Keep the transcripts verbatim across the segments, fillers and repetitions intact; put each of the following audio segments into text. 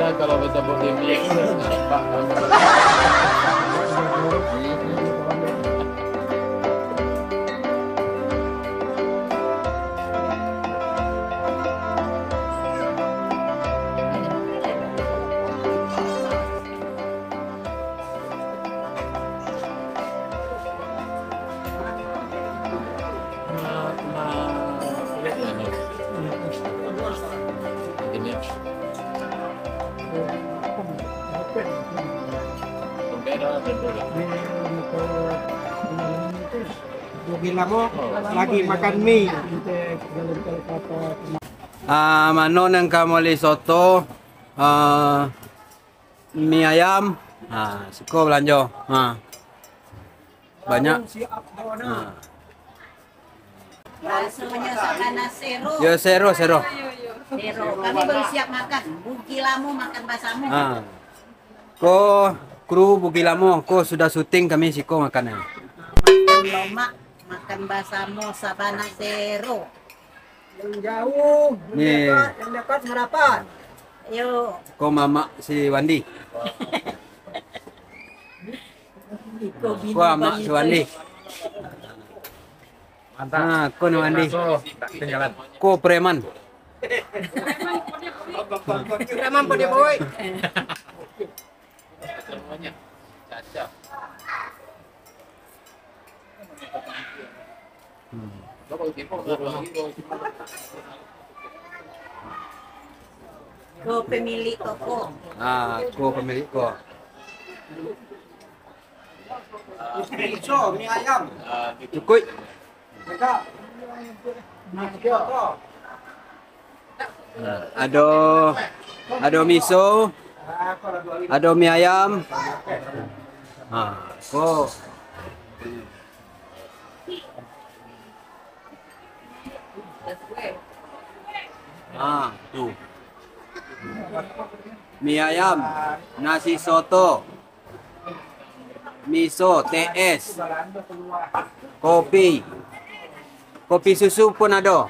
Kalau batabok di mik, nampak. Bugilamo lagi makan mie. Ah, mano nan ka moli soto? Ah, mie ayam. Ha, siko balanjo. Ha. Banyak. Ha. Rasonyo sabana sero. Yo, sero, sero. Sero. Kami baru siap makan. Bugilamo makan basamo. Ha. Ko kru Bugilamo, ko sudah syuting kami siko makan. Makan lomak, makan basamo sabana sero. Yang jauh, yang Ni. Dekat, yang dekat merapat. Yo. Ko mamak si Wandi. Ko amak si Wandi. Mantap. Ha, ko ni Wandi. Raso tak ketinggalan. Ko preman. Preman podi boy. Ko pemilik toko. Ah, ko pemilik ko. Miso, mie ayam. Cukuik. Ado, ado miso, ado mie ayam. Ha, ko. Ha, tu. Mie ayam, nasi soto. Miso, T S, kopi. Kopi susu pun ado.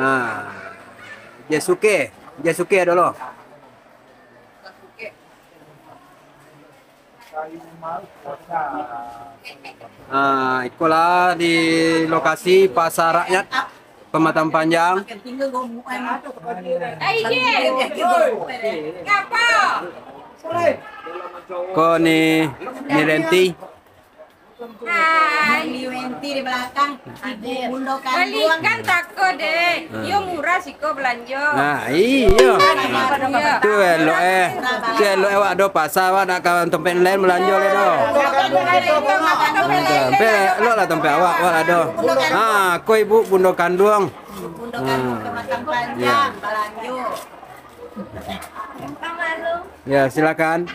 Ha. Jasuke, jasuke ado lo. Ha, ikolah di lokasi Pasar Rakyat. Pematang Panjang. Ko ni, ni Renti. Hai. Ni Renti di belakang. Ibu Bundo Kanduang. Balikan tako deh. Hmm. Iyo murah siko belanjo. Nah, iyo. Iyo. Tu elok eh. Tu elok eh, awak ado pasar, awak nak ka tompek lain belanjo lai doh. Tompek elok lah tompek awak, awak lah doh. Ha, ko Ibu Bundo Kanduang. Bundo Kanduang, Pematang Panjang, balanjo. Ya, silakan.